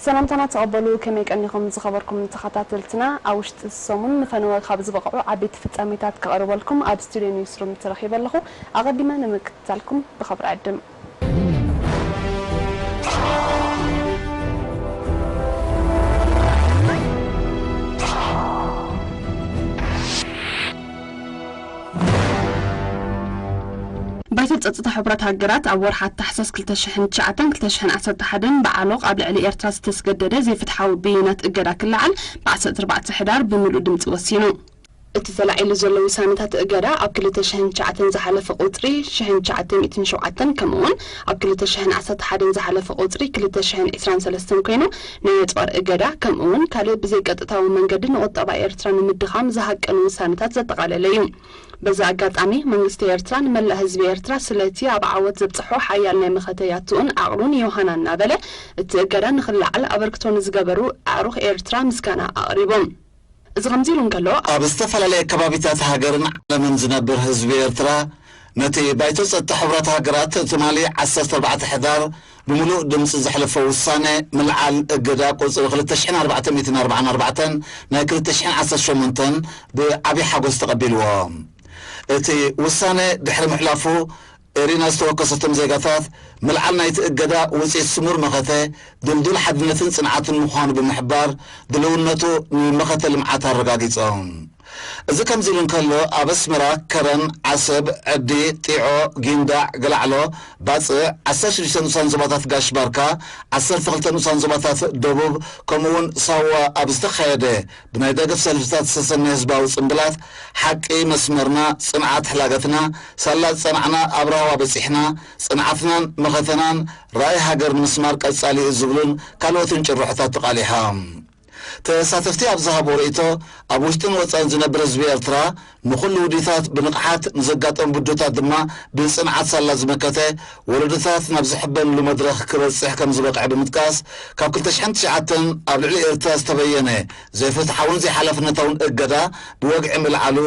ሰላምታና ተቐበሉ። ከመይ ቀኒኹም ዝኸበርኩም ተኸታተልትና? ኣብ ውሽጢ ሰሙን ንፈነወ ካብ ዝበቕዑ ዓበይቲ ፍጻሜታት ከቕርበልኩም ኣብ ስቱድዮ ኒውስሩም ተረኺበ ኣለኹ። ኣቐዲመ ንምክትታልኩም ብኸብሪ ዕድም። ባይቶ ጸጥታ ሕቡራት ሃገራት ኣብ ወርሓት ታሕሳስ ክልተ ሽሕን ትሽዓተን ክልተ ሽሕን ዓሰርተ ሓደን ብዓሎቕ ኣብ ልዕሊ ኤርትራ ዝተስገደደ ዘይፍትሓዊ ብይናት እገዳ ክለዓል ብ ዓሰርተ ኣርባዕተ ሕዳር ብምሉእ ድምጺ ወሲኑ። እቲ ተላዒሉ ዘሎ ውሳነታት እገዳ ኣብ ክልተ ሽሕን ትሽዓተን ዝሓለፈ ቁጽሪ ሽሕን ትሽዓተ ሚእትን ሸውዓተን ከምኡ'ውን ኣብ ክልተ ሽሕን ዓሰርተ ሓደን ዝሓለፈ ቁጽሪ ክልተ ሽሕን ዕስራን ሰለስተን ኮይኑ ናይ ኣጽዋር እገዳ ከምኡ'ውን ካልእ ብዘይቀጥታዊ መንገዲ ንቁጠባ ኤርትራ ንምድኻም ዝሃቀኑ ውሳነታት ዘጠቓለለ እዩ። በዚ ኣጋጣሚ መንግስቲ ኤርትራ ንመላእ ህዝቢ ኤርትራ ስለቲ ኣብ ዓወት ዘብጽሖ ሓያል ናይ መኸተ ያትኡን ዓቕሉን ዮሃና እናበለ እቲ እገዳ ንኽለዓል ኣበርክቶ ንዝገበሩ ኣዕሩኽ ኤርትራ ምስጋና ኣቕሪቦም። እዚ ከምዚ ኢሉ እንከሎ ኣብ ዝተፈላለየ ከባቢታት ሃገርን ዓለምን ዝነብር ህዝቢ ኤርትራ ነቲ ባይቶ ጸጥታ ሕቡራት ሃገራት ትማሊ ዓሰርተ ኣርባዕተ ሕዳር ብምሉእ ድምጺ ዘሕለፎ ውሳነ ምልዓል እገዳ ቁጽሪ ክልተ ሽሕን ኣርባዕተ ሚእትን ኣርባዓን ኣርባዕተን ናይ ክልተ ሽሕን ዓሰርተ ሸሞንተን ብዓቢ ሓጎስ ተቐቢልዎ። እቲ ውሳነ ድሕሪ ምሕላፉ ኤሪና ዝተወከሰቶም ዜጋታት ምልዓል ናይቲ እገዳ ውጽኢት ስሙር መኸተ ድልዱል ሓድነትን ጽንዓትን ምዃኑ ብምሕባር ድልውነቱ ንመኸተ ልምዓት ኣረጋጊጾም። እዚ ከምዚ ኢሉ እንከሎ ኣብ ኣስመራ፣ ከረን፣ ዓሰብ፣ ዕዲ፣ ጢዖ፣ ጊንዳዕ፣ ገላዕሎ፣ ባጽዕ፣ ዓሰርተ ሽዱሽተ ንኡሳን ዞባታት ጋሽ ባርካ፣ ዓሰርተ ክልተ ንኡሳን ዞባታት ደቡብ ከምኡ'ውን ሳዋ ኣብ ዝተኻየደ ብናይ ደገፍ ሰልፍታት ዝተሰነየ ህዝባዊ ጽምብላት ሓቂ መስመርና፣ ጽንዓት ሕላገትና፣ ሳላ ዝጸናዕና ኣብ ራህዋ በጺሕና፣ ጽንዓትናን መኸተናን ራእይ ሃገር ንምስማር ቀጻሊ እዩ ዝብሉን ካልኦትን ጭርሖታት ተቓሊሖም። ተሳተፍቲ ኣብ ዝሃቦ ርእይቶ ኣብ ውሽጥን ወጻኢን ዝነብር ህዝቢ ኤርትራ ንኹሉ ውዲታት ብንቕሓት ንዘጋጠሙ ብድሆታት ድማ ብጽንዓት ሳላ ዝመከተ ወለዶታት ናብ ዝሕበንሉ መድረኽ ክበጽሕ ከም ዝበቕዐ ብምጥቃስ ካብ ክልተ ሽሕን ትሽዓተን ኣብ ልዕሊ ኤርትራ ዝተበየነ ዘይፍትሓውን ዘይሓላፍነታውን እገዳ ብወግዒ ምልዓሉ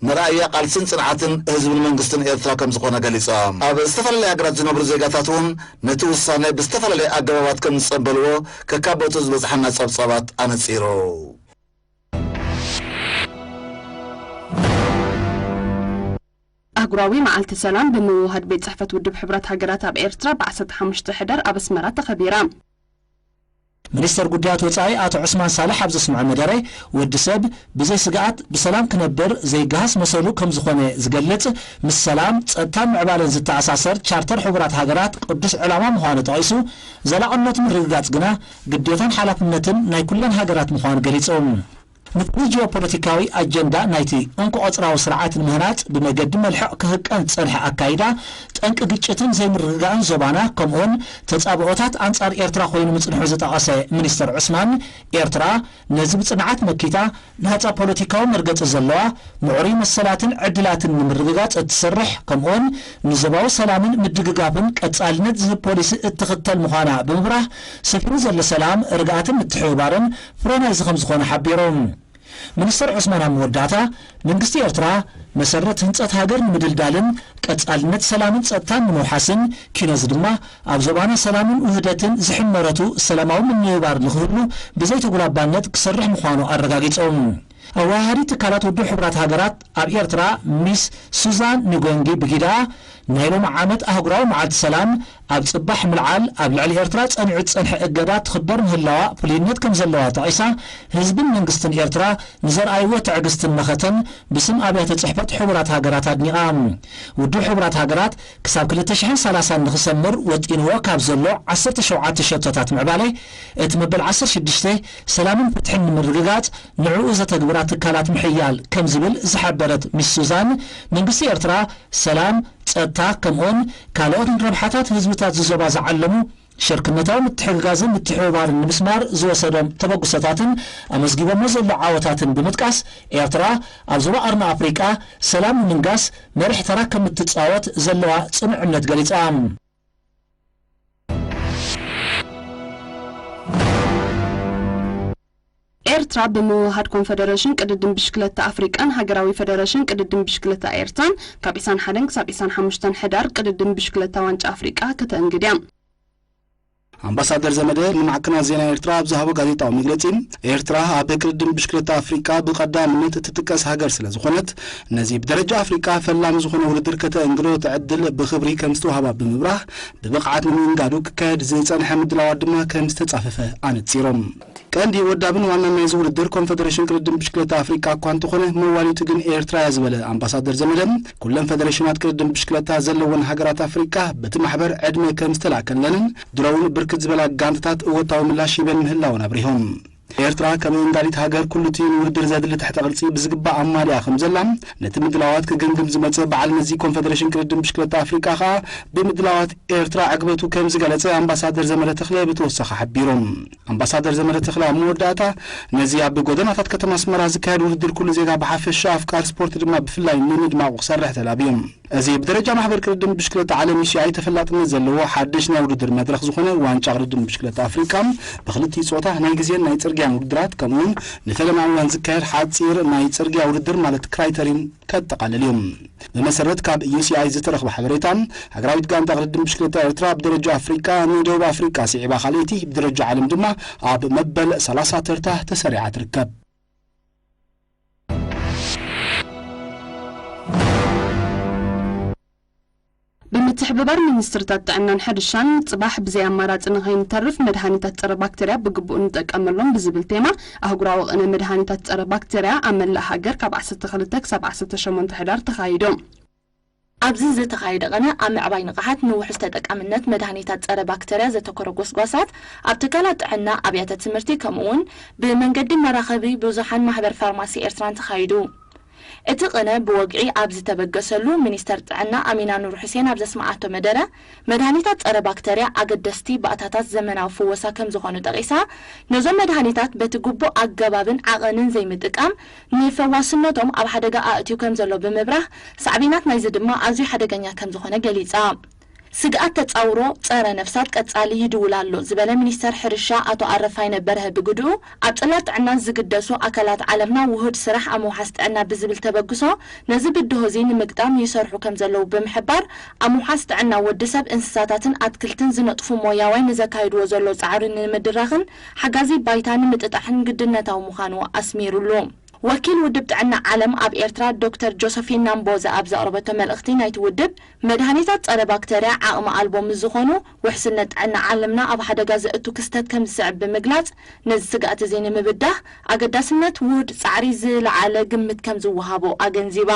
መርኣያ ቃልስን ጽንዓትን ህዝብን መንግስትን ኤርትራ ከም ዝኾነ ገሊጾም። ኣብ ዝተፈላለያ ሃገራት ዝነብሩ ዜጋታት እውን ነቲ ውሳነ ብዝተፈላለየ ኣገባባት ከም ዝጸበልዎ ከካብ ቦትኡ ዝበጽሓና ጸብጻባት ኣነጺሩ። ኣህጉራዊ መዓልቲ ሰላም ብምውህሃድ ቤት ጽሕፈት ውድብ ሕቡራት ሃገራት ኣብ ኤርትራ ብ ዓሰርተ ሓሙሽተ ሕዳር ኣብ ኣስመራ ተኸቢራ። ሚኒስተር ጉዳያት ወጻኢ ኣቶ ዑስማን ሳልሕ ኣብ ዘስምዖ መደረ፣ ወዲ ሰብ ብዘይ ስግኣት ብሰላም ክነብር ዘይገሃስ መሰሉ ከም ዝኾነ ዝገልጽ፣ ምስ ሰላም፣ ጸጥታን ምዕባለን ዝተኣሳሰር ቻርተር ሕቡራት ሃገራት ቅዱስ ዕላማ ምዃኑ ጠቒሱ፣ ዘላቕነቱ ምርግጋጽ ግና ግዴታን ሓላፍነትን ናይ ኩለን ሃገራት ምዃኑ ገሊጹ። ንፍሉይ ጂኦፖለቲካዊ ኣጀንዳ ናይቲ እንኮ-ቆጽራዊ ስርዓት ንምህናጽ ብመገዲ መልሕቕ ክህቀን ዝጸንሐ ኣካይዳ፣ ጠንቂ ግጭትን ዘይምርግጋእን ዞባና፣ ከምኡውን ተጻብኦታት ኣንጻር ኤርትራ ኮይኑ ምጽንሑ ዝጠቐሰ ሚኒስተር ዑስማን፣ ኤርትራ ነዚ ብጽንዓት መኪታ፣ ናጻ ፖለቲካዊ መርገጺ ዘለዋ፣ ምዕሩይ መሰላትን ዕድላትን ንምርግጋጽ እትሰርሕ፣ ከምኡውን ንዞባዊ ሰላምን ምድግጋፍን ቀጻልነት ዝህብ ፖሊሲ እትኽተል ምዃና ብምብራህ፣ ሰፊኑ ዘሎ ሰላም፣ ርግኣትን ምትሕብባርን ፍረ ናይዚ ከም ዝኾነ ሓቢሩ። ሚኒስተር ዑስማን ኣብ መወዳእታ፣ መንግስቲ ኤርትራ መሰረት ህንጸት ሃገር ንምድልዳልን ቀጻልነት ሰላምን ጸጥታን ንምውሓስን፣ ኪነዚ ድማ ኣብ ዞባና ሰላምን ውህደትን ዝሕመረቱ ሰላማዊ ምንብባር ንኽህሉ ብዘይተጉላባነት ክሰርሕ ምዃኑ ኣረጋጊጾም። ኣወሃሃዲ ትካላት ውድብ ሕቡራት ሃገራት ኣብ ኤርትራ ሚስ ሱዛን ንጎንጊ ብጊዳ፣ ናይ ሎሚ ዓመት ኣህጉራዊ መዓልቲ ሰላም ኣብ ጽባሕ ምልዓል ኣብ ልዕሊ ኤርትራ ጸኒዑ ዝጸንሐ እገዳ ትኽበር ምህላዋ ፍሉይነት ከም ዘለዋ ጠቒሳ፣ ህዝብን መንግስትን ኤርትራ ንዘርኣይዎ ትዕግስትን መኸተን ብስም ኣብያተ ጽሕፈት ሕቡራት ሃገራት ኣድኒቓ። ውድብ ሕቡራት ሃገራት ክሳብ ክልተ ሽሕን ሰላሳን ንኽሰምር ወጢንዎ ካብ ዘሎ ዓሰርተ ሸውዓተ ሸቶታት ምዕባለ፣ እቲ መበል ዓሰርተ ሽዱሽተ ሰላምን ፍትሕን ንምርግጋጽ ንዕኡ ዘተግብራ ትካላት ምሕያል ከም ዝብል ዝሓበረት ሚስ ሱዛን፣ መንግስቲ ኤርትራ ሰላም፣ ጸጥታ፣ ከምኡውን ካልኦት ንረብሓታት ህዝብታት ዝዞባ ዝዓለሙ ሽርክነታዊ ምትሕግጋዝን ምትሕብባርን ንምስማር ዝወሰዶም ተበግሶታትን ኣመዝጊቦሞ ዘሎ ዓወታትን ብምጥቃስ፣ ኤርትራ ኣብ ዞባ ቀርኒ ኣፍሪቃ ሰላም ንምንጋስ መሪሕ ተራ ከም እትጻወት ዘለዋ ጽኑዕ እምነት ገሊጻ። ኤርትራ ብምውህሃድ ኮንፈደረሽን ቅድድም ብሽክለታ ኣፍሪቃን ሃገራዊ ፈደረሽን ቅድድም ብሽክለታ ኤርትራን ካብ ዕስራን ሓደን ክሳብ ዕስራን ሓሙሽተን ሕዳር ቅድድም ብሽክለታ ዋንጫ ኣፍሪቃ ከተእንግድ እያ። ኣምባሳደር ዘመደ ንማዕከናት ዜና ኤርትራ ኣብ ዝሃቦ ጋዜጣዊ መግለጺ፣ ኤርትራ ኣብ ቅድድም ብሽክለታ ኣፍሪቃ ብቐዳምነት እትጥቀስ ሃገር ስለ ዝኾነት፣ ነዚ ብደረጃ ኣፍሪቃ ፈላሚ ዝኾነ ውድድር ከተእንግዶ ትዕድል ብኽብሪ ከም ዝተዋህባ ብምብራህ፣ ብብቕዓት ንምእንጋዱ ክካየድ ዝጸንሐ ምድላዋት ድማ ከም ዝተጻፈፈ ኣነጺሮም። ቀንዲ ወዳብን ዋናን ናይዚ ውድድር ኮንፈደሬሽን ቅድድም ብሽክለታ ኣፍሪቃ እኳ እንተኾነ፣ መዋሊቱ ግን ኤርትራ እያ ዝበለ ኣምባሳደር ዘመደ፣ ኩለን ፈደሬሽናት ቅድድም ብሽክለታ ዘለወን ሃገራት ኣፍሪቃ በቲ ማሕበር ዕድመ ከም ዝተላእከለንን ድሮ እውን ብርክት ዝበላ ጋንታታት እወታዊ ምላሽ ሂበን ምህላወን ኣብሪሆም። ኤርትራ ከም እንጋሊት ሃገር ኩሉ እቲ ንውድድር ዘድሊ ትሕተ ቅርጺ ብዝግባእ ኣማሊኣ ከም ዘላ ነቲ ምድላዋት ክግምግም ዝመጸ በዓል መዚ ኮንፈደሬሽን ቅድድም ብሽክለታ ኣፍሪቃ ከኣ ብምድላዋት ኤርትራ ዕግበቱ ከም ዝገለጸ ኣምባሳደር ዘመደ ተኽለ ብተወሳኺ ሓቢሮም። ኣምባሳደር ዘመደ ተኽለ ኣብ መወዳእታ፣ ነዚ ኣብ ጎደናታት ከተማ ኣስመራ ዝካየድ ውድድር ኩሉ ዜጋ ብሓፈሻ ኣፍቃሪ ስፖርት ድማ ብፍላይ ንምድማቑ ክሰርሕ ተላብዮም። እዚ ብደረጃ ማሕበር ቅድድም ብሽክለታ ዓለም ዩ ሲ ኣይ ተፈላጥነት ዘለዎ ሓድሽ ናይ ውድድር መድረኽ ዝኾነ ዋንጫ ቅድድም ብሽክለታ ኣፍሪቃ ብክልቲኡ ጾታ ናይ ግዜን ናይ ጽርግያን ውድድራት ከምኡውን ንፈለማ እዋን ዝካየድ ሓጺር ናይ ጽርግያ ውድድር ማለት ክራይተሪን ከጠቓልል እዩ። ብመሰረት ካብ ዩ ሲ ኣይ ዝተረኽበ ሓበሬታ፣ ሃገራዊት ጋንታ ቅድድም ብሽክለታ ኤርትራ ኣብ ደረጃ ኣፍሪቃ ንደቡብ ኣፍሪቃ ስዒባ ካልኣይቲ፣ ብደረጃ ዓለም ድማ ኣብ መበል ሰላሳ ተርታ ተሰሪዓ ትርከብ። ብምትሕብባር ሚኒስትርታት ጥዕናን ሕርሻን፣ ጽባሕ ብዘይ ኣማራጺ ንኸይንተርፍ መድሃኒታት ጸረ ባክተርያ ብግቡእ ንጠቀመሎም ብዝብል ቴማ ኣህጉራዊ ቅነ መድሃኒታት ጸረ ባክተርያ ኣብ መላእ ሃገር ካብ ዓሰርተ ክልተ ክሳብ ዓሰርተ ሸሞንተ ሕዳር ተኻይዱ። ኣብዚ ዝተኻየደ ቅነ ኣብ ምዕባይ ንቕሓት ንውሑስ ተጠቃምነት መድሃኒታት ጸረ ባክተርያ ዘተኮረ ጎስጓሳት ኣብ ትካላት ጥዕና፣ ኣብያተ ትምህርቲ ከምኡውን ብመንገዲ መራኸቢ ብዙሓን ማሕበር ፋርማሲ ኤርትራን ተኻይዱ። እቲ ቅነ ብወግዒ ኣብ ዝተበገሰሉ፣ ሚኒስተር ጥዕና ኣሚና ኑር ሑሴን ኣብ ዘስመዓቶ መደረ፣ መድሃኒታት ጸረ ባክተርያ ኣገደስቲ ባእታታት ዘመናዊ ፍወሳ ከም ዝኾኑ ጠቒሳ፣ ነዞም መድሃኒታት በቲ ግቡእ ኣገባብን ዓቐንን ዘይምጥቃም ንፈዋስነቶም ኣብ ሓደጋ ኣእትዩ ከም ዘሎ ብምብራህ፣ ሳዕቤናት ናይዚ ድማ ኣዝዩ ሓደገኛ ከም ዝኾነ ገሊጻ። ስግኣት ተጻውሮ ጸረ ነፍሳት ቀጻሊ ይድውል ኣሎ ዝበለ ሚኒስተር ሕርሻ ኣቶ ኣረፋይነ በርሀ ብግድኡ፣ ኣብ ጽላት ጥዕና ዝግደሱ ኣካላት ዓለምና ውሁድ ስራሕ ኣብ ምውሓስ ጥዕና ብዝብል ተበግሶ፣ ነዚ ብድሆ እዚ ንምግጣም ይሰርሑ ከም ዘለዉ ብምሕባር፣ ኣብ ምውሓስ ጥዕና ወዲ ሰብ፣ እንስሳታትን ኣትክልትን ዝነጥፉ ሞያውያን ንዘካይድዎ ዘለዉ ጻዕሪ ንምድራኽን ሓጋዚ ባይታ ንምጥጣሕን ግድነታዊ ምዃኑ ኣስሚሩሉ። ወኪል ውድብ ጥዕና ዓለም ኣብ ኤርትራ ዶክተር ጆሰፊን ናምቦዘ ኣብ ዘቕረበቶ መልእኽቲ፣ ናይቲ ውድብ መድሃኒታት ጸረ ባክተርያ ዓቕሚ ኣልቦ ምስ ዝኾኑ፣ ውሕስነት ጥዕና ዓለምና ኣብ ሓደጋ ዘእቱ ክስተት ከም ዝስዕብ ብምግላጽ፣ ነዚ ስግኣት እዚ ንምብዳህ ኣገዳስነት ውሁድ ጻዕሪ ዝለዓለ ግምት ከም ዝወሃቦ ኣገንዚባ።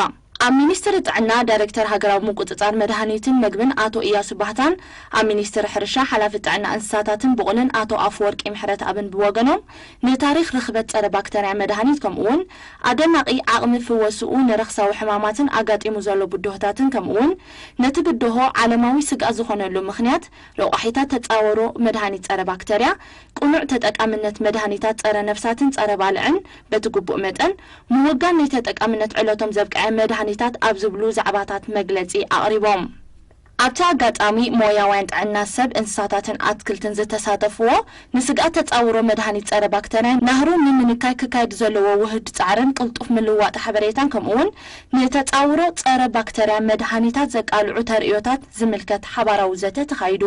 ኣብ ሚኒስትሪ ጥዕና ዳይሬክተር ሃገራዊ ምቁጽጻር መድሃኒትን መግብን ኣቶ እያሱ ባህታን፣ ኣብ ሚኒስትሪ ሕርሻ ሓላፊ ጥዕና እንስሳታትን ብቑንን ኣቶ ኣፈወርቂ ምሕረትኣብን ብወገኖም፣ ንታሪኽ ርኽበት ጸረ ባክተርያ መድሃኒት ከምኡውን ኣደናቒ ዓቕሚ ፍወስኡ ንረኽሳዊ ሕማማትን ኣጋጢሙ ዘሎ ብድሆታትን ከምኡውን ነቲ ብድሆ ዓለማዊ ስግኣት ዝኾነሉ ምኽንያት ረቋሒታት ተጻወሮ መድሃኒት ጸረ ባክተርያ፣ ቅኑዕ ተጠቃምነት መድሃኒታት ጸረ ነፍሳትን ጸረ ባልዕን በቲ ግቡእ መጠን ምውጋን ናይ ተጠቃምነት ዕለቶም ዘብቅዐ መድሃኒታት ኣብ ዝብሉ ዛዕባታት መግለጺ ኣቕሪቦም። ኣብቲ ኣጋጣሚ ሞያውያን ጥዕና ሰብ፣ እንስሳታትን ኣትክልትን ዝተሳተፍዎ ንስግኣት ተጻውሮ መድሃኒት ጸረ ባክተርያ ናህሩ ንምንካይ ክካየድ ዘለዎ ውህድ ጻዕርን ቅልጡፍ ምልውዋጥ ሓበሬታን ከምኡውን ንተጻውሮ ጸረ ባክተርያ መድሃኒታት ዘቃልዑ ተርእዮታት ዝምልከት ሓባራዊ ዘተ ተኻይዱ።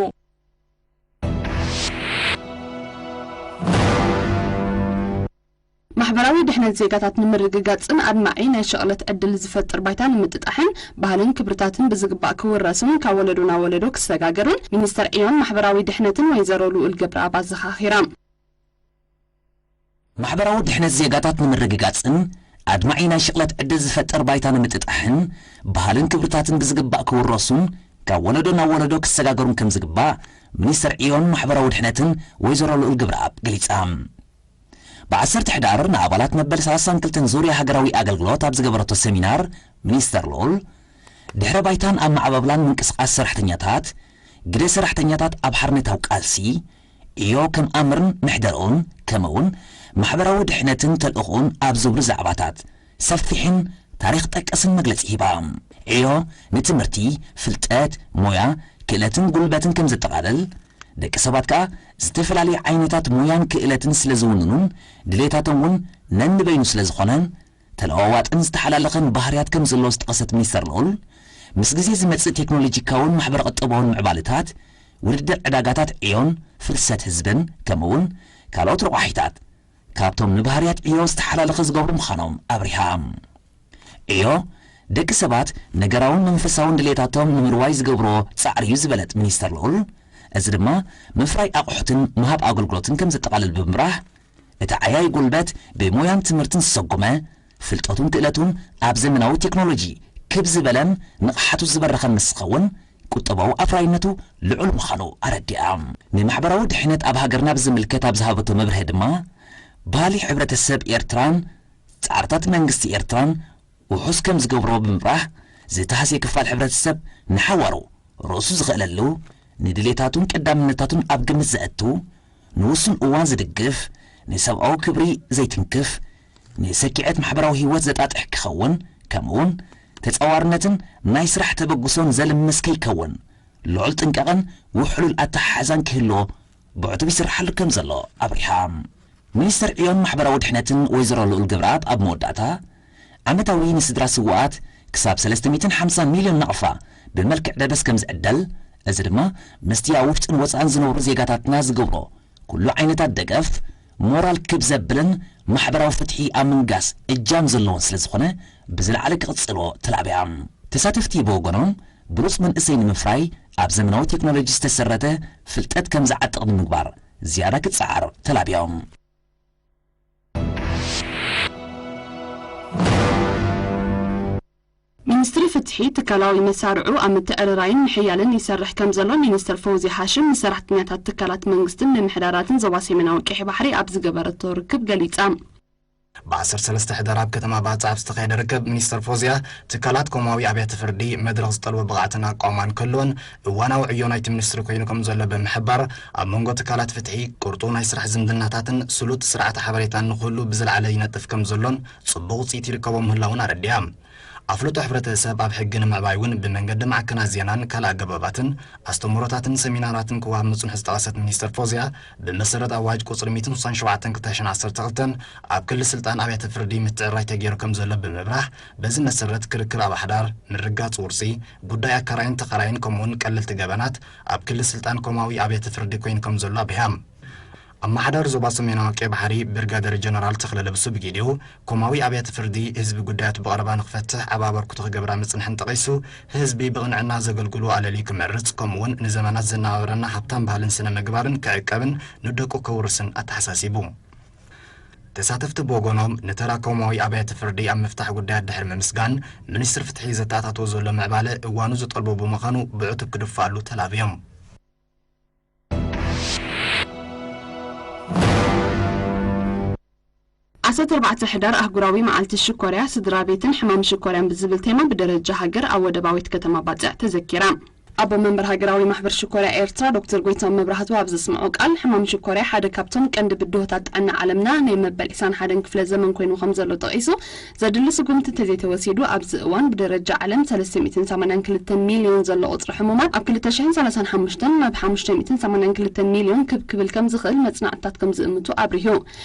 ማሕበራዊ ድሕነት ዜጋታት ንምርግጋጽን ኣድማዒ ናይ ሸቕለት ዕድል ዝፈጥር ባይታ ንምጥጣሕን ባህልን ክብርታትን ብዝግባእ ክውረስን ካብ ወለዶ ናብ ወለዶ ክሰጋገርን ሚኒስተር ዕዮን ማሕበራዊ ድሕነትን ወይዘሮ ልኡል ገብረኣብ ኣዘኻኺራ። ማሕበራዊ ድሕነት ዜጋታት ንምርግጋጽን ኣድማዒ ናይ ሸቕለት ዕድል ዝፈጥር ባይታ ንምጥጣሕን ባህልን ክብርታትን ብዝግባእ ክውረሱን ካብ ወለዶ ናብ ወለዶ ክሰጋገሩን ከም ዝግባእ ሚኒስተር ዕዮን ማሕበራዊ ድሕነትን ወይዘሮ ልኡል ገብረኣብ ገሊጻ። ብዓሰርተ ሕዳር ንኣባላት መበል ሰላሳን ክልተን ዙርያ ሃገራዊ ኣገልግሎት ኣብ ዝገበረቶ ሰሚናር፣ ሚኒስተር ልኡል፣ ድሕረ ባይታን ኣመዓባብላን ምንቅስቓስ ሰራሕተኛታት፣ ግደ ሰራሕተኛታት ኣብ ሓርነታዊ ቃልሲ፣ ዕዮ ከም ኣምርን መሕደርኡን፣ ከምኡውን ማሕበራዊ ድሕነትን ተልእኾኡን ኣብ ዝብሉ ዛዕባታት ሰፊሕን ታሪኽ ጠቀስን መግለጺ ሂባ። ዕዮ ንትምህርቲ፣ ፍልጠት፣ ሞያ፣ ክእለትን ጉልበትን ከም ዘጠቓልል፣ ደቂ ሰባት ከኣ ዝተፈላለዩ ዓይነታት ሞያን ክእለትን ስለ ዝውንኑን ድሌታቶም እውን ነንበይኑ ስለ ዝኾነን ተለዋዋጥን ዝተሓላለኸን ባህርያት ከም ዘለዎ ዝጠቐሰት ሚኒስተር ልኡል፣ ምስ ግዜ ዝመጽእ ቴክኖሎጂካውን ማሕበረ ቁጠባውን ምዕባለታት ውድድር ዕዳጋታት ዕዮን ፍልሰት ህዝብን ከምኡውን ካልኦት ረቋሒታት ካብቶም ንባህርያት ዕዮ ዝተሓላለኸ ዝገብሩ ምዃኖም ኣብሪሃ። ዕዮ ደቂ ሰባት ነገራውን መንፈሳውን ድሌታቶም ንምርዋይ ዝገብሮ ጻዕሪ እዩ ዝበለት ሚኒስተር ልኡል፣ እዚ ድማ ምፍራይ ኣቑሑትን ምሃብ ኣገልግሎትን ከም ዘጠቓልል ብምብራህ፣ እቲ ዓያይ ጉልበት ብሞያን ትምህርትን ዝሰጎመ፣ ፍልጠቱን ክእለቱን ኣብ ዘመናዊ ቴክኖሎጂ ክብ ዝበለን ንቕሓቱ ዝበረኸን ምስ ዝኸውን፣ ቁጠባዊ ኣፍራይነቱ ልዑል ምዃኑ ኣረዲኣ። ንማሕበራዊ ድሕነት ኣብ ሃገርና ብዝምልከት ኣብ ዝሃበቶ መብርሂ ድማ፣ ባህሊ ሕብረተሰብ ኤርትራን ጻዕርታት መንግስቲ ኤርትራን ውሑስ ከም ዝገብሮ ብምብራህ፣ ዝተሃስየ ክፋል ሕብረተሰብ ንሓዋሩ ርእሱ ዝኽእለሉ፣ ንድሌታቱን ቀዳምነታቱን ኣብ ግምት ዘእቱ፣ ንውሱን እዋን ዝድግፍ፣ ንሰብኣዊ ክብሪ ዘይትንክፍ፣ ንሰኪዐት ማሕበራዊ ህይወት ዘጣጥሕ ክኸውን፣ ከምኡውን ተጻዋርነትን ናይ ስራሕ ተበግሶን ዘልምስ ከይከውን፣ ልዑል ጥንቃቐን ውሕሉል ኣተሓሕዛን ክህልዎ ብዕቱብ ይስርሓሉ ከም ዘሎ ኣብሪሃ። ሚኒስተር ዕዮን ማሕበራዊ ድሕነትን ወይዘሮ ልኡል ገብረኣብ ኣብ መወዳእታ፣ ዓመታዊ ንስድራ ስውኣት ክሳብ ሰለስተ ሚእትን ሓምሳን ሚልዮን ናቕፋ ብመልክዕ ደበስ ከም ዝዕደል፣ እዚ ድማ ምስቲ ኣብ ውሽጥን ወጻእን ዝነብሩ ዜጋታትና ዝገብሮ ኩሉ ዓይነታት ደገፍ፣ ሞራል ክብ ዘብልን ማሕበራዊ ፍትሒ ኣብ ምንጋስ እጃም ዘለዎን ስለ ዝኾነ፣ ብዝለዓለ ክቕጽልዎ ተላብያ። ተሳተፍቲ ብወገኖም፣ ብሉጽ መንእሰይ ንምፍራይ ኣብ ዘመናዊ ቴክኖሎጂ ዝተሰረተ ፍልጠት ከም ዝዓጥቕ ንምግባር ዝያዳ ክጸዓር ተላብዮም። ሚኒስትሪ ፍትሒ ትካላዊ መሳርዑ ኣብ ምትዕርራይን ምሕያልን ይሰርሕ ከም ዘሎ ሚኒስትር ፈውዚ ሃሽም ምስ ሰራሕተኛታት ትካላት መንግስትን ምምሕዳራትን ዞባ ሰሜናዊ ቀይሕ ባሕሪ ኣብ ዝገበረቶ ርክብ ገሊጻ። ብ ዓሰርተ ሰለስተ ሕዳር ኣብ ከተማ ባጽዕ ኣብ ዝተኻየደ ርክብ፣ ሚኒስተር ፎዝያ ትካላት ኮማዊ ኣብያተ ፍርዲ መድረኽ ዝጠልቦ ብቕዓትን ኣቋውማን ክህልወን እዋናዊ ዕዮ ናይቲ ሚኒስትሪ ኮይኑ ከም ዘሎ ብምሕባር፣ ኣብ መንጎ ትካላት ፍትሒ ቅርጡው ናይ ስራሕ ዝምድናታትን ስሉጥ ስርዓተ ሓበሬታን ንኽህሉ ብዝለዓለ ይነጥፍ ከም ዘሎን ጽቡቕ ውጽኢት ይርከቦ ምህላውን ኣረዲኣ። ኣፍልጦ ሕብረተሰብ ኣብ ሕጊ ንምዕባይ እውን ብመንገዲ ማዕከናት ዜናን ካልእ ኣገባባትን ኣስተምህሮታትን ሰሚናራትን ክወሃብ ምጽንሑ ዝጠቐሰት ሚኒስተር ፎዝያ፣ ብመሰረት ኣዋጅ ቁጽሪ ሚእትን ሓምሳን ሸውዓተን ክልተ ሽሕን ዓሰርተ ክልተን ኣብ ክሊ ስልጣን ኣብያተ ፍርዲ ምትዕርራይ ተገይሩ ከም ዘሎ ብምብራህ፣ በዚ መሰረት ክርክር ኣብ ኣሕዳር፣ ምርጋጽ ውርሲ፣ ጉዳይ ኣካራይን ተኻራይን ከምኡውን ቀለልቲ ገበናት ኣብ ክሊ ስልጣን ኮማዊ ኣብያተ ፍርዲ ኮይኑ ከም ዘሎ ኣብሪሃ። ኣመሓዳሪ ዞባ ሰሜናዊ ቀይ ባሕሪ ብርጋደር ጀነራል ተኽለ ለብሱ ብጊዲኡ፣ ኮማዊ ኣብያተ ፍርዲ ህዝቢ ጉዳያቱ ብቐረባ ንኽፈትሕ ዓቢ ኣበርክቶ ክገብራ ምጽንሐን ጠቒሱ፣ ህዝቢ ብቕንዕና ዘገልግሉ ኣለልዩ ክመርጽ፣ ከምኡውን ንዘመናት ዝነበረና ሃብታም ባህልን ስነ ምግባርን ክዕቀብን ንደቁ ከውርስን ኣተሓሳሲቡ። ተሳተፍቲ ብወገኖም፣ ንተራ ኮማዊ ኣብያተ ፍርዲ ኣብ ምፍታሕ ጉዳያት ድሕሪ ምምስጋን፣ ሚኒስትሪ ፍትሒ ዘተኣታትዎ ዘሎ ምዕባለ እዋኑ ዝጠልቦ ብምዃኑ ብዕቱብ ክድፋኣሉ ተላብዮም። ዓሰርተ ኣርባዕተ ሕዳር ኣህጉራዊ መዓልቲ ሽኮርያ፣ ስድራ ቤትን ሕማም ሽኮርያን ብዝብል ቴማ ብደረጃ ሃገር ኣብ ወደባዊት ከተማ ባጽዕ ተዘኪራ። ኣቦ መንበር ሃገራዊ ማሕበር ሽኮርያ ኤርትራ ዶክተር ጎይታኦም መብራህቱ ኣብ ዘስምዖ ቃል፣ ሕማም ሽኮርያ ሓደ ካብቶም ቀንዲ ብድሆታት ጥዕና ዓለምና ናይ መበል ዕስራን ሓደን ክፍለ ዘመን ኮይኑ ከም ዘሎ ጠቒሱ፣ ዘድሊ ስጉምቲ እንተዘይተወሲዱ ኣብዚ እዋን ብደረጃ ዓለም ሰለስተ ሚእትን ሰማንያን ክልተን ሚልዮን ዘሎ ቁጽሪ ሕሙማት ኣብ ክልተ ሽሕን ሰላሳን ሓሙሽተን ናብ ሓሙሽተ ሚእትን ሰማንያን ክልተን ሚልዮን ክብ ክብል ከም ዝኽእል መጽናዕትታት ከም ዝእምቱ ኣብሪሁ።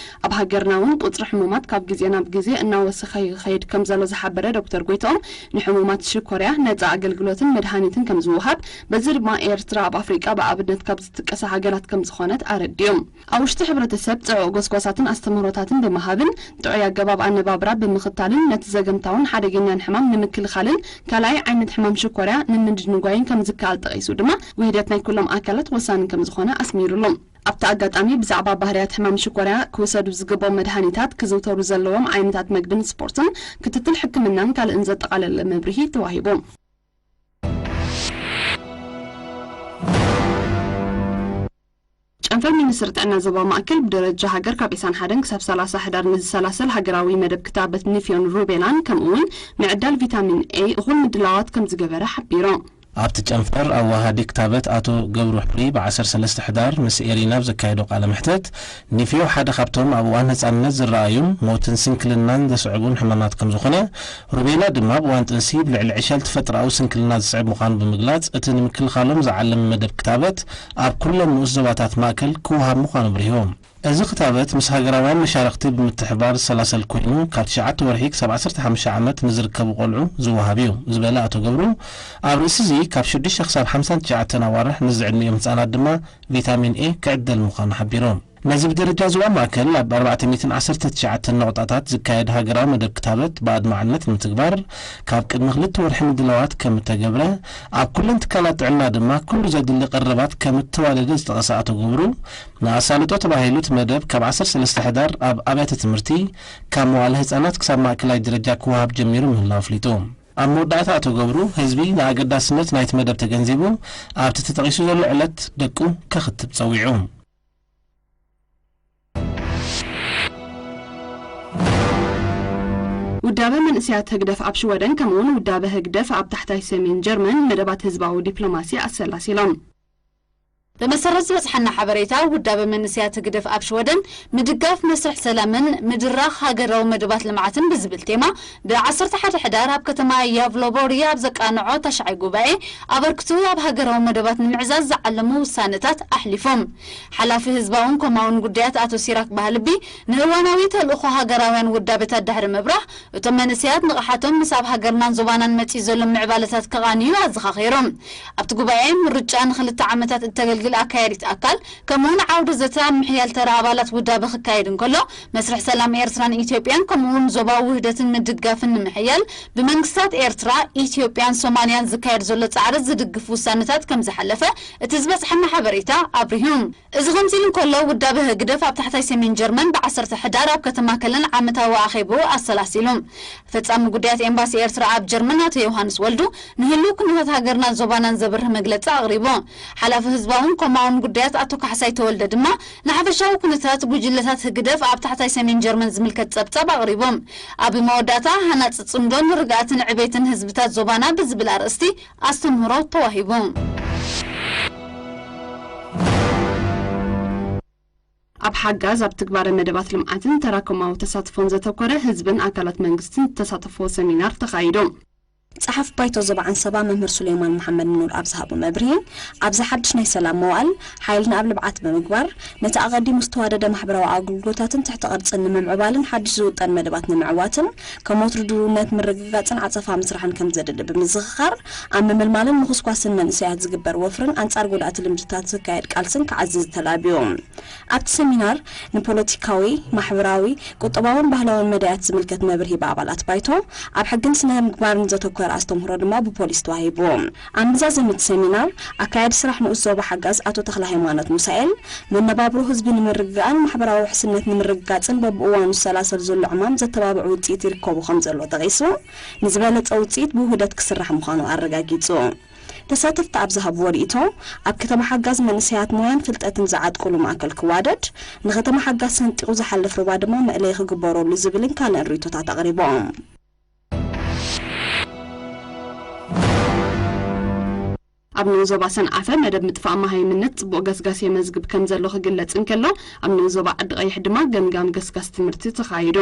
ኣብ ሃገርና እውን ቁጽሪ ሕሙማት ካብ ግዜ ናብ ግዜ እናወሰኸ ይኸይድ ከም ዘሎ ዝሓበረ ዶክተር ጎይታኦም፣ ንሕሙማት ሽኮርያ ነጻ ኣገልግሎትን መድሃኒትን ከም ዝወሃብ፣ በዚ ድማ ኤርትራ ኣብ ኣፍሪቃ ብኣብነት ካብ ዝጥቀሳ ሃገራት ከም ዝኾነት ኣረዲኦም። ኣብ ውሽጢ ሕብረተሰብ ጽዑቕ ጎስጓሳትን ኣስተምህሮታትን ብምሃብን ጥዑይ ኣገባብ ኣነባብራ ብምኽታልን ነቲ ዘገምታውን ሓደገኛን ሕማም ንምክልኻልን ካልኣይ ዓይነት ሕማም ሽኮርያ ንምድንጓይን ከም ዝከኣል ጠቒሱ ድማ፣ ውህደት ናይ ኩሎም ኣካላት ወሳኒ ከም ዝኾነ ኣስሚሩሉ። ኣብቲ ኣጋጣሚ ብዛዕባ ባህርያት ሕማም ሽኮርያ፣ ክውሰዱ ዝግብኦም መድሃኒታት፣ ክዝውተሩ ዘለዎም ዓይነታት መግብን ስፖርትን፣ ክትትል ሕክምናን ካልእን ዘጠቓለለ መብርሂ ተዋሂቡ። ጨንፈር ሚኒስትሪ ጥዕና ዞባ ማእከል ብደረጃ ሃገር ካብ ዕስራን ሓደን ክሳብ ሰላሳ ሕዳር ንዝሰላሰል ሃገራዊ መደብ ክታበት ንፍዮን ሩቤላን ከምኡ እውን ምዕዳል ቪታሚን ኤ እኹል ምድላዋት ከም ዝገበረ ሓቢሩ። ኣብቲ ጨንፈር ኣዋሃዲ ክታበት ኣቶ ገብሩ ሕሩይ ብ ዓሰርተ ሰለስተ ሕዳር ምስ ኤሪና ኣብ ዘካየዶ ቃለ መሕተት፣ ኒፍዮ ሓደ ካብቶም ኣብ እዋን ህጻንነት ዝረኣዩን ሞትን ስንክልናን ዘስዕቡን ሕማማት ከም ዝኾነ፣ ሩቤላ ድማ ኣብ እዋን ጥንሲ ብልዕሊ ዕሸል ተፈጥሮኣዊ ስንክልና ዝስዕብ ምዃኑ ብምግላጽ፣ እቲ ንምክልኻሎም ዝዓለመ መደብ ክታበት ኣብ ኩለን ንኡስ ዞባታት ማእከል ክወሃብ ምዃኑ ኣብሪሁ። እዚ ክታበት ምስ ሃገራውያን መሻርኽቲ ብምትሕባር ዝሰላሰል ኮይኑ፣ ካብ ትሽዓተ ወርሒ ክሳብ ዓሰርተ ሓሙሽተ ዓመት ንዝርከቡ ቆልዑ ዝወሃብ እዩ ዝበለ ኣቶ ገብሩ፣ ኣብ ርእሲ እዚ ካብ ሽዱሽተ ክሳብ ሓምሳን ትሽዓተን ኣዋርሕ ንዝዕድሚኦም ህጻናት ድማ ቪታሚን ኤ ክዕደል ምዃኑ ሓቢሩ። ነዚ ብደረጃ ዞባ ማእከል ኣብ ኣርባዕተ ሚእትን ዓሰርተ ትሽዓተን ነቑጣታት ዝካየድ ሃገራዊ መደብ ክታበት ብኣድማዕነት ንምትግባር ካብ ቅድሚ ክልተ ወርሒ ምድላዋት ከም እተገብረ፣ ኣብ ኩለን ትካላት ጥዕና ድማ ኩሉ ዘድሊ ቀረባት ከም እተዋደደ ዝጠቐሰ ኣቶ ገብሩ፣ ንኣሳልጦ ተባሂሉ እቲ መደብ ካብ ዓሰርተ ሰለስተ ሕዳር ኣብ ኣብያተ ትምህርቲ፣ ካብ መዋእለ ህጻናት ክሳብ ማእከላይ ደረጃ ክወሃብ ጀሚሩ ምህላው ኣፍሊጡ። ኣብ መወዳእታ ኣቶ ገብሩ፣ ህዝቢ ንኣገዳስነት ናይቲ መደብ ተገንዚቡ፣ ኣብቲ ተጠቒሱ ዘሎ ዕለት ደቁ ከኽትብ ጸዊዑ። ውዳበ መንእሰያት ህግደፍ ኣብ ሽወደን ከምኡውን ውዳበ ህግደፍ ኣብ ታሕታይ ሰሜን ጀርመን መደባት ህዝባዊ ዲፕሎማሲ ኣሰላሲሎም። ብመሰረት ዝበጽሓና ሓበሬታ፣ ውዳበ መንእሰያት ህግደፍ ኣብ ሽወደን ምድጋፍ መስርሕ ሰላምን ምድራኽ ሃገራዊ መደባት ልምዓትን ብዝብል ቴማ፣ ብ ዓሰርተ ሓደ ሕዳር ኣብ ከተማ ያቭሎቦሪ ኣብ ዘቃንዖ ታሽዓይ ጉባኤ ኣበርክቱ ኣብ ሃገራዊ መደባት ንምዕዛዝ ዝዓለሙ ውሳነታት ኣሕሊፎም። ሓላፊ ህዝባውን ኮማውን ጉዳያት ኣቶ ሲራክ ባህልቢ ንእዋናዊ ተልእኾ ሃገራውያን ውዳበታት ድሕሪ ምብራህ፣ እቶም መንእሰያት ንቕሓቶም ምስ ኣብ ሃገርናን ዞባናን መጺኡ ዘሎ ምዕባለታት ከቓንዩ ኣዘኻኺሮም። ኣብቲ ጉባኤ፣ ምርጫ ንኽልተ ዓመታት እተገልግል ኣካያዲት ኣካል፣ ከምኡውን ዓውደ ዘተ ኣብ ምሕያል ተራ ኣባላት ውዳበ ክካየድ እንከሎ፣ መስርሕ ሰላም ኤርትራን ኢትዮጵያን ከምኡውን ዞባዊ ውህደትን ምድጋፍን ንምሕያል ብመንግስታት ኤርትራ፣ ኢትዮጵያን ሶማልያን ዝካየድ ዘሎ ጻዕሪ ዝድግፍ ውሳነታት ከም ዝሓለፈ እቲ ዝበጽሐና ሓበሬታ ኣብሪሁ። እዚ ከምዚ ኢሉ እንከሎ፣ ውዳበ ህግደፍ ኣብ ታሕታይ ሰሜን ጀርመን ብ ዓሰርተ ሕዳር ኣብ ከተማ ከለን ዓመታዊ ኣኼብኡ ኣሰላሲሉ። ፈጻሚ ጉዳያት ኤምባሲ ኤርትራ ኣብ ጀርመን ኣቶ ዮሃንስ ወልዱ ንህልው ኩነታት ሃገርናን ዞባናን ዘብርህ መግለጺ ኣቕሪቡ። ሓላፊ ህዝባውን ኮማውን ጉዳያት ኣቶ ካሕሳይ ተወልደ ድማ ንሓፈሻዊ ኩነታት ጉጅለታት ህግደፍ ኣብ ታሕታይ ሰሜን ጀርመን ዝምልከት ጸብጻብ ኣቕሪቦም። ኣብ መወዳእታ፣ ሃናጺ ጽምዶን ርግኣትን ዕቤትን ህዝብታት ዞባና ብዝብል ኣርእስቲ ኣስተምህሮ ተዋሂቡ። ኣብ ሓጋዝ ኣብ ትግባረ መደባት ልምዓትን ተራኮማዊ ተሳትፎን ዘተኮረ ህዝብን ኣካላት መንግስትን ዝተሳተፍዎ ሰሚናር ተኻይዱ። ጸሓፊ ባይቶ ዞባ ዓንሰባ መምህር ሱሌማን መሓመድ ኑር ኣብ ዝሃቦ መብርሂ፣ ኣብዚ ሓድሽ ናይ ሰላም መዋእል ሓይልና ኣብ ልምዓት ብምግባር፣ ነቲ ኣቐዲሙ ዝተዋደደ ማሕበራዊ ኣገልግሎታትን ትሕተ ቅርጽን ንምምዕባልን ሓድሽ ዝውጠን መደባት ንምዕዋትን፣ ከም ወትሩ ድልውነት ምርግጋጽን ዓጸፋ ምስራሕን ከም ዘድሊ ብምዝኽኻር፣ ኣብ ምምልማልን ምኹስኳስን መንእሰያት ዝግበር ወፍርን ኣንጻር ጎዳእቲ ልምድታት ዝካየድ ቃልስን ክዓዝዝ ተላብዩ። ኣብቲ ሰሚናር ንፖለቲካዊ፣ ማሕበራዊ፣ ቁጠባውን ባህላውን መዳያት ዝምልከት መብርሂ ብኣባላት ባይቶ፣ ኣብ ሕግን ስነ ምግባርን ዘተኮረ ኣስተምህሮ ድማ ብፖሊስ ተዋሂቡ። ኣብ መዛዘሚ እቲ ሰሚናር፣ ኣካያዲ ስራሕ ንኡስ ዞባ ሓጋዝ ኣቶ ተኽለሃይማኖት ሙሳኤል፣ መነባብሮ ህዝቢ ንምርግጋእን ማሕበራዊ ውሕስነት ንምርግጋጽን በብእዋኑ ዝሰላሰል ዘሎ ዕማም ዘተባብዕ ውጽኢት ይርከቦ ከም ዘሎ ጠቒሱ፣ ንዝበለጸ ውጽኢት ብውህደት ክስራሕ ምዃኑ ኣረጋጊጹ። ተሳተፍቲ ኣብ ዝሃብዎ ርእይቶ፣ ኣብ ከተማ ሓጋዝ መንእሰያት ሞያን ፍልጠትን ዝዓጥቅሉ ማእከል ክዋደድ፣ ንከተማ ሓጋዝ ሰንጢቑ ዝሓልፍ ሩባ ድማ መእለዪ ክግበረሉ ዝብልን ካልእን ርእይቶታት ኣቕሪቦም። ኣብ ንኡስ ዞባ ሰንዓፈ መደብ ምጥፋእ መሃይምነት ጽቡቕ ገስጋስ የመዝግብ ከም ዘሎ ክግለጽ እንከሎ፣ ኣብ ንኡስ ዞባ ዓዲ ቀይሕ ድማ ገምጋም ገስጋስ ትምህርቲ ተኻይዱ።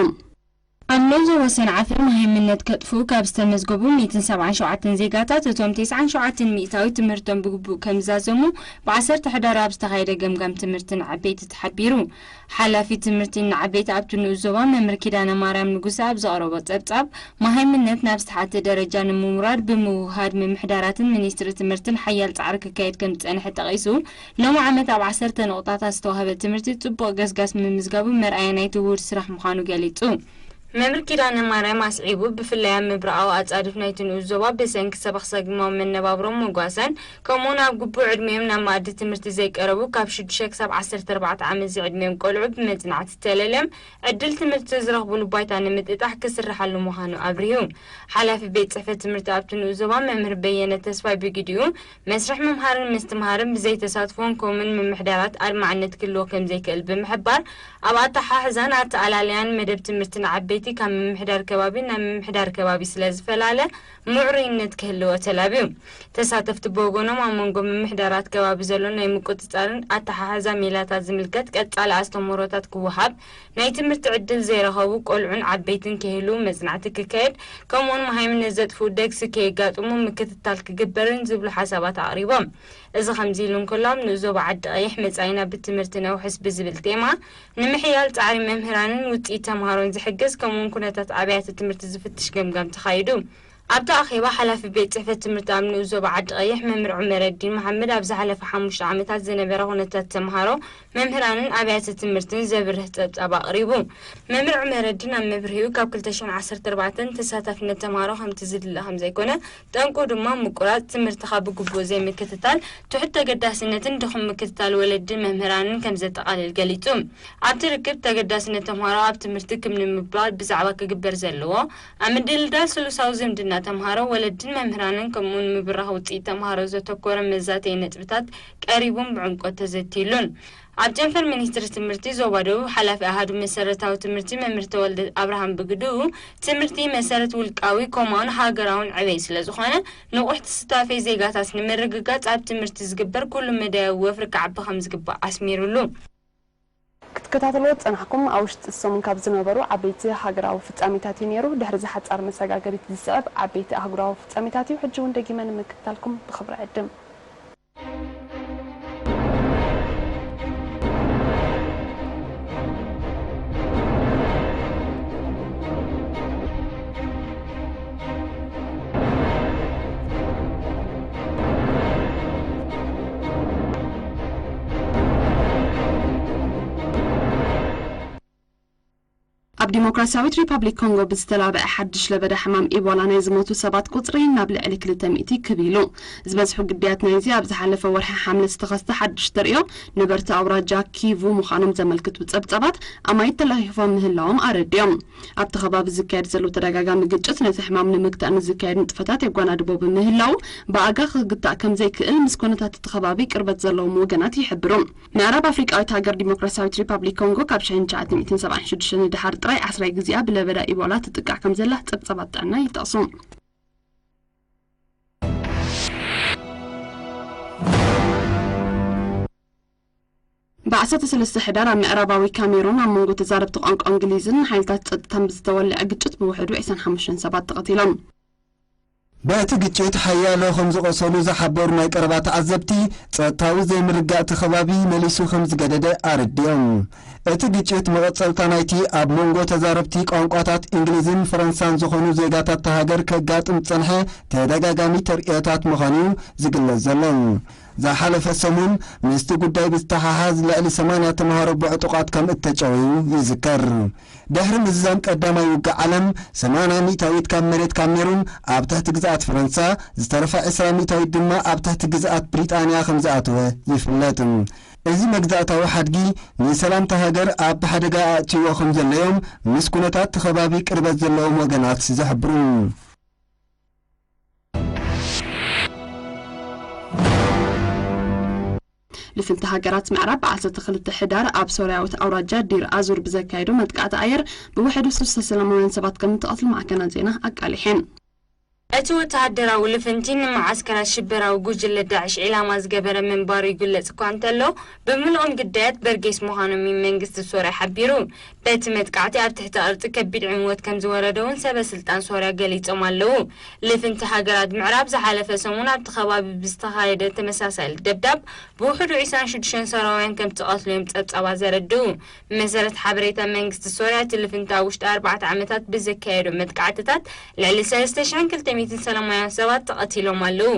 ኣብ ንኡስ ዞባ ሰንዓፈ መሃይምነት ከጥፍኡ ካብ ዝተመዝገቡ ሚእትን ሰብዓን ሸውዓተን ዜጋታት፣ እቶም ተስዓን ሸውዓተን ሚእታዊት ትምህርቶም ብግቡእ ከም ዝዛዘሙ፣ ብ ዓሰርተ ሕዳር ኣብ ዝተኻየደ ገምጋም ትምህርቲ ንዓበይቲ ተሓቢሩ። ሓላፊ ትምህርቲ ንዓበይቲ ኣብቲ ንኡስ ዞባ መምህር ኪዳነ ማርያም ንጉሰ ኣብ ዘቕረቦ ጸብጻብ፣ መሃይምነት ናብ ዝተሓተ ደረጃ ንምውራድ ብምውህሃድ ምምሕዳራትን ሚኒስትሪ ትምህርትን ሓያል ጻዕሪ ክካየድ ከም ዝጸንሐ ጠቒሱ፣ ሎሚ ዓመት ኣብ ዓሰርተ ነቑጣታት ዝተዋህበ ትምህርቲ ጽቡቕ ገስጋስ ምምዝጋቡ መርኣያ ናይቲ ውሁድ ስራሕ ምዃኑ ገሊጹ። መምህር ኪዳነ ማርያም ኣስዒቡ፣ ብፍላይ ኣብ ምብራቓዊ ኣጻድፍ ናይቲ ንኡስ ዞባ ብሰንኪ ሰባኽ ሰግማዊ መነባብሮን መጓሰን፣ ከምኡውን ኣብ ግቡእ ዕድሚኦም ናብ መኣዲ ትምህርቲ ዘይቀረቡ ካብ ሽዱሽተ ክሳብ ዓሰርተ ኣርባዕተ ዓመት ዝዕድሚኦም ቆልዑ ብመጽናዕቲ ተለልዮም ዕድል ትምህርቲ ዝረኽብሉ ባይታ ንምጥጣሕ ክስርሓሉ ምዃኑ ኣብሪሁ። ሓላፊ ቤት ጽሕፈት ትምህርቲ ኣብቲ ንኡስ ዞባ መምህር በየነ ተስፋይ ብግዲኡ፣ መስርሕ ምምሃርን ምስትምሃርን ብዘይተሳትፎን ከምኡውን ምምሕዳራት ኣድማዕነት ክህልዎ ከም ዘይክእል ብምሕባር፣ ኣብ ኣተሓሕዛን ኣተኣላልያን መደብ ትምህርቲ ንዓበይቲ ካብ ምምሕዳር ከባቢ ናብ ምምሕዳር ከባቢ ስለ ዝፈላለ፣ ምዕሩይነት ክህልዎ ተላብዩ። ተሳተፍቲ ብወገኖም፣ ኣብ መንጎ ምምሕዳራት ከባቢ ዘሎ ናይ ምቁጽጻርን ኣተሓሕዛ ሜላታት ዝምልከት ቀጻሊ ኣስተምህሮታት ክወሃብ፣ ናይ ትምህርቲ ዕድል ዘይረኸቡ ቆልዑን ዓበይትን ከይህልዉ መጽናዕቲ ክካየድ፣ ከምኡውን መሃይምነት ዘጥፍኡ ደግሲ ከየጋጥሙ ምክትታል ክግበርን ዝብሉ ሓሳባት ኣቕሪቦም። እዚ ከምዚ ኢሉ እንከሎ፣ ኣብ ንኡስ ዞባ ዓዲ ቀይሕ መጻኢና ብትምህርቲ ነውሕስ ብዝብል ቴማ ንምሕያል ጻዕሪ መምህራንን ውጽኢት ተምሃሮን ዝሕግዝ፣ ከምኡውን ኩነታት ኣብያተ ትምህርቲ ዝፍትሽ ገምጋም ተኻይዱ። ኣብቲ ኣኼባ፣ ሓላፊ ቤት ጽሕፈት ትምህርቲ ኣብ ንኡስ ዞባ ዓዲ ቀይሕ መምህር ዑመረዲን መሓመድ ኣብ ዝሓለፈ ሓሙሽተ ዓመታት ዝነበረ ኩነታት ተምሃሮ፣ መምህራንን ኣብያተ ትምህርትን ዘብርህ ጸብጻብ ኣቕሪቡ። መምህር ዑመረዲን ኣብ መብርሂኡ፣ ካብ ክልተ ሽሕን ዓሰርተ ኣርባዕተን ተሳታፍነት ተምሃሮ ከምቲ ዝድለ ከም ዘይኮነ፣ ጠንቁ ድማ ምቁራጽ ትምህርትኻ ብግቡእ ዘይምክትታል፣ ትሑት ተገዳስነትን ድኹም ምክትታል ወለድን መምህራንን ከም ዘጠቓልል ገሊጹ። ኣብቲ ርክብ፣ ተገዳስነት ተምሃሮ ኣብ ትምህርቲ ክም ንምባል ብዛዕባ ክግበር ዘለዎ፣ ኣብ ምድልዳል ስሉሳዊ ዝምድና ተምሃሮ፣ ወለድን መምህራንን፣ ከምኡውን ምብራኽ ውጽኢት ተምሃሮ ዘተኮረ መዛተዪ ነጥብታት ቀሪቡን ብዕምቆት ተዘትይሉን። ኣብ ጨንፈር ሚኒስትሪ ትምህርቲ ዞባ ደቡብ፣ ሓላፊ ኣሃዱ መሰረታዊ ትምህርቲ መምህር ተወልደ ኣብርሃም ብግድኡ፣ ትምህርቲ መሰረት ውልቃዊ ከምኡውን ሃገራውን ዕቤት ስለ ዝኾነ፣ ንቑሕ ትስታፌ ዜጋታት ንምርግጋጽ ኣብ ትምህርቲ ዝግበር ኩሉ መዳያዊ ወፍሪ ክዓቢ ከም ዝግባእ ኣስሚሩሉ። ክትከታተልዎ ዝጸናሕኩም ኣብ ውሽጢ ሰሙን ካብ ዝነበሩ ዓበይቲ ሃገራዊ ፍጻሜታት እዩ ነይሩ። ድሕሪ እዚ ሓጻር መሰጋገሪት ዝስዕብ ዓበይቲ ኣህጉራዊ ፍጻሜታት እዩ። ሕጂ እውን ደጊመ ንምክትታልኩም ብኽብሪ ዕድም። ኣብ ዲሞክራሲያዊት ሪፓብሊክ ኮንጎ ብዝተላብዐ ሓድሽ ለበዳ ሕማም ኢቦላ ናይ ዝሞቱ ሰባት ቁጽሪ ናብ ልዕሊ ክልተ ሚእቲ ክብ ኢሉ። ዝበዝሑ ግዳያት ናይዚ ኣብ ዝሓለፈ ወርሒ ሓምለ ዝተኸስተ ሓድሽ ተርእዮ ነበርቲ ኣውራጃ ኪቩ ምዃኖም ዘመልክቱ ጸብጻባት ኣማይት ተለኺፎም ምህላዎም ኣረዲኦም። ኣብቲ ከባቢ ዝካየድ ዘሎ ተደጋጋሚ ግጭት ነቲ ሕማም ንምግታእ ንዝካየድ ንጥፈታት የጓናድቦ ብምህላው፣ ብኣጋ ክግታእ ከም ዘይክእል ምስ ኩነታት እቲ ከባቢ ቅርበት ዘለዎም ወገናት ይሕብሩ። ምዕራብ ኣፍሪቃዊት ሃገር ዲሞክራሲያዊት ሪፓብሊክ ኮንጎ ካብ ሽሕን ትሽዓተ ሚእትን ሰብዓን ሽዱሽተን ንደሓር ጥራይ ዓስራይ ግዜኣ ብለበዳ ኢቦላ ትጥቃዕ ከም ዘላ ጸብጻባት ጥዕና ይጠቕሱ። ብዓሰርተ ሰለስተ ሕዳር ኣብ ምዕራባዊ ካሜሩን ኣብ መንጎ ተዛረብቲ ቋንቋ እንግሊዝን ሓይልታት ጸጥታን ብዝተወልዐ ግጭት ብውሕዱ ዕስራን ሓሙሽተን ሰባት ተቐቲሎም። በቲ ግጭት ሓያሎ ከም ዝቖሰሉ ዝሓበሩ ናይ ቀረባ ተዓዘብቲ፣ ጸጥታዊ ዘይምርግጋእ እቲ ከባቢ መሊሱ ከም ዝገደደ ኣረዲኦም። እቲ ግጭት መቐጸልታ ናይቲ ኣብ መንጎ ተዛረብቲ ቋንቋታት እንግሊዝን ፈረንሳን ዝኾኑ ዜጋታት እታ ሃገር ከጋጥም ዝጸንሐ ተደጋጋሚ ተርእዮታት ምዃኑ እዩ ዝግለጽ ዘሎ። ዝሓለፈ ሰሙን ምስቲ ጉዳይ ብዝተሓሓዝ ልዕሊ ሰማንያ ተምሃሮ ብዕጡቓት ከም እተጨወዩ ይዝከር። ድሕሪ ምዝዛም ቀዳማይ ውግእ ዓለም፣ ሰማንያ ሚእታዊት ካብ መሬት ካሜሩን ኣብ ትሕቲ ግዝኣት ፈረንሳ፣ ዝተረፋ ዕስራ ሚእታዊት ድማ ኣብ ትሕቲ ግዝኣት ብሪጣንያ ከም ዝኣተወ ይፍለጥ። እዚ መግዛእታዊ ሓድጊ ንሰላምታ ሃገር ኣብ ሓደጋ ኣእትይዎ ከም ዘሎ እዮም ምስ ኩነታት እቲ ከባቢ ቅርበት ዘለዎም ወገናት ዝሕብሩ። ልፍንቲ ሃገራት ምዕራብ ብዓሰርተ ክልተ ሕዳር ኣብ ሶርያዊት ኣውራጃ ዲር ኣዙር ብዘካየዶ መጥቃዕቲ ኣየር ብውሕዱ ሰለስተ ሰላማውያን ሰባት ከም እተቐትሉ ማዕከናት ዜና ኣቃሊሐን። እቲ ወተሃደራዊ ልፍንቲ ንመዓስከራት ሽበራዊ ጉጅለ ዳዕሽ ዒላማ ዝገበረ ምንባሩ ይግለጽ እኳ እንተሎ፣ ብምልኦም ግዳያት በርጌስ ምዃኖም እዩ መንግስቲ ሶርያ ሓቢሩ። በቲ መጥቃዕቲ ኣብ ትሕቲ ቅርጺ ከቢድ ዕንወት ከም ዝወረደ እውን ሰበ ስልጣን ሶርያ ገሊጾም ኣለዉ። ልፍንቲ ሃገራት ምዕራብ ዝሓለፈ ሰሙን ኣብቲ ከባቢ ብዝተኻየደ ተመሳሳሊ ደብዳብ ብውሕዱ ዕስራን ሽዱሽተን ሶርያውያን ከም ዝተቐትሉ እዮም ጸብጻባት ዘረድኡ። ብመሰረት ሓበሬታ መንግስቲ ሶርያ፣ እቲ ልፍንቲ ኣብ ውሽጢ ኣርባዕተ ዓመታት ብዘካየዶ መጥቃዕትታት ልዕሊ ሰለስተ ሽሕን ክልተ ሚእትን ሰላማውያን ሰባት ተቐቲሎም ኣለዉ።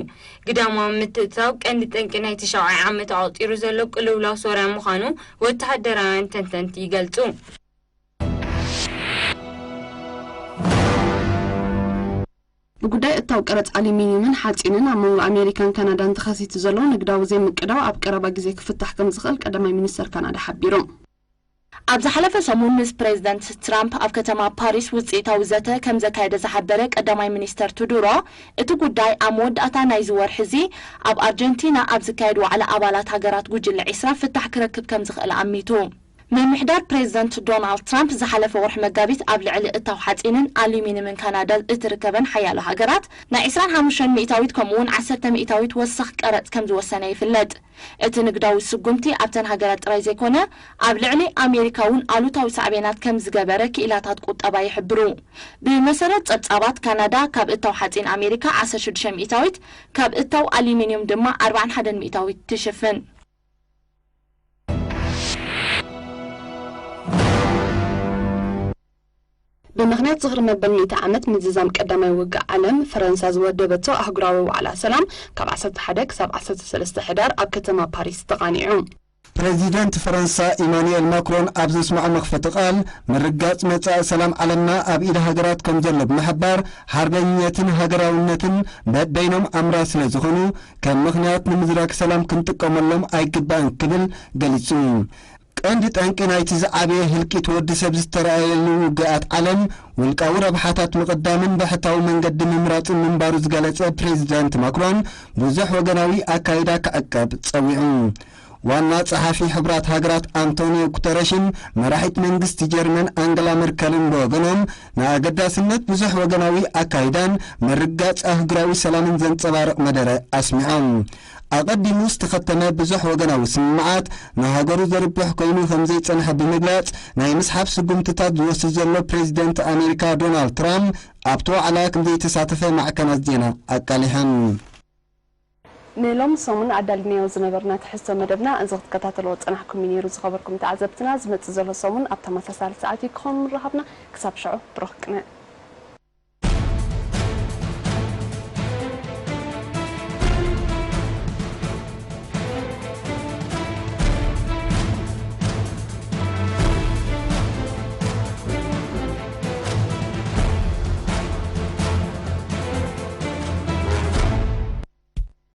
ግዳማዊ ምትእትታው ቀንዲ ጠንቂ ናይቲ ሻውዓይ ዓመት ኣቑጺሩ ዘሎ ቅልውላው ሶርያ ምዃኑ ወተሃደራውያን ተንተንቲ ይገልጹ። ብጉዳይ እታው ቀረጽ ኣሉሚንዩምን ሓጺንን ኣብ መንጎ ኣሜሪካን ካናዳን ተኸሲቱ ዘሎ ንግዳዊ ዘይምቅዳው ኣብ ቀረባ ግዜ ክፍታሕ ከም ዝኽእል ቀዳማይ ሚኒስተር ካናዳ ሓቢሩ። ኣብ ዝሓለፈ ሰሙን ምስ ፕሬዝደንት ትራምፕ ኣብ ከተማ ፓሪስ ውጽኢታዊ ዘተ ከም ዘካየደ ዝሓበረ ቀዳማይ ሚኒስተር ቱዱሮ፣ እቲ ጉዳይ ኣብ መወዳእታ ናይዚ ወርሒ እዚ ኣብ ኣርጀንቲና ኣብ ዝካየድ ዋዕላ ኣባላት ሃገራት ጉጅለ ዒስራ ፍታሕ ክረክብ ከም ዝኽእል ኣሚቱ። ምምሕዳር ፕሬዚደንት ዶናልድ ትራምፕ ዝሓለፈ ወርሒ መጋቢት ኣብ ልዕሊ እታው ሓፂንን ኣሉሚንየምን ካናዳ እትርከበን ሓያሎ ሃገራት ናይ ዕስራን ሓሙሽተን ሚእታዊት ከምኡ እውን ዓሰርተ ሚእታዊት ወሰኽ ቀረፅ ከም ዝወሰነ ይፍለጥ። እቲ ንግዳዊ ስጉምቲ ኣብተን ሃገራት ጥራይ ዘይኮነ ኣብ ልዕሊ ኣሜሪካ እውን ኣሉታዊ ሳዕቤናት ከም ዝገበረ ክኢላታት ቁጠባ ይሕብሩ። ብመሰረት ጸብጻባት ካናዳ ካብ እታው ሓፂን ኣሜሪካ ዓሰርተ ሽዱሽተ ሚእታዊት ካብ እታው ኣሉሚንየም ድማ ኣርባዓን ሓደን ሚእታዊት ትሽፍን። ብምኽንያት ዝኽሪ መበል ሚእቲ ዓመት ምዝዛም ቀዳማይ ውግእ ዓለም፣ ፈረንሳ ዝወደበቶ ኣህጉራዊ ዋዕላ ሰላም ካብ ዓሰርተ ሓደ ክሳብ ዓሰርተ ሰለስተ ሕዳር ኣብ ከተማ ፓሪስ ተቓኒዑ። ፕሬዚደንት ፈረንሳ ኢማኑኤል ማክሮን ኣብ ዘስምዖ መኽፈቲ ቃል፣ ምርጋጽ መጻኢ ሰላም ዓለምና ኣብ ኢድ ሃገራት ከም ዘሎ ብምሕባር፣ ሓርበኝነትን ሃገራውነትን በበይኖም ኣምራት ስለ ዝኾኑ፣ ከም ምኽንያት ንምዝራግ ሰላም ክንጥቀመሎም ኣይግባእን ክብል ገሊጹ። ቀንዲ ጠንቂ ናይቲ ዝዓበየ ህልቂት ወዲ ሰብ ዝተረኣየሉ ውግኣት ዓለም፣ ውልቃዊ ረብሓታት ምቕዳምን ብሕታዊ መንገዲ ምምራጽን ምንባሩ ዝገለጸ ፕሬዚዳንት ማክሮን፣ ብዙሕ ወገናዊ ኣካይዳ ክዕቀብ ጸዊዑ። ዋና ጸሓፊ ሕቡራት ሃገራት ኣንቶኒዮ ጉተረሽን መራሒት መንግስቲ ጀርመን ኣንገላ መርከልን ብወገኖም፣ ንኣገዳስነት ብዙሕ ወገናዊ ኣካይዳን ምርጋጽ ኣህጉራዊ ሰላምን ዘንጸባርቕ መደረ ኣስሚዖም። ኣቐዲሙ ዝተኸተመ ብዙሕ ወገናዊ ስምምዓት ንሃገሩ ዘርብሕ ኮይኑ ከም ዘይጸንሐ ብምግላጽ፣ ናይ ምስሓብ ስጉምትታት ዝወስድ ዘሎ ፕሬዚደንት ኣሜሪካ ዶናልድ ትራምፕ ኣብቲ ዋዕላ ከም ዘይተሳተፈ ማዕከናት ዜና ኣቃሊሐን። ንሎሚ ሰሙን ኣዳሊናዮ ዝነበርና ትሕዝቶ መደብና እዚ ክትከታተልዎ ዝጸናሕኩም እዩ ነይሩ። ዝኸበርኩም ተዓዘብትና፣ ዝመጽእ ዘሎ ሰሙን ኣብ ተመሳሳሊ ሰዓት እዩ ክኸውን ምራኸብና። ክሳብ ሽዑ ብሩኽ ቅነ።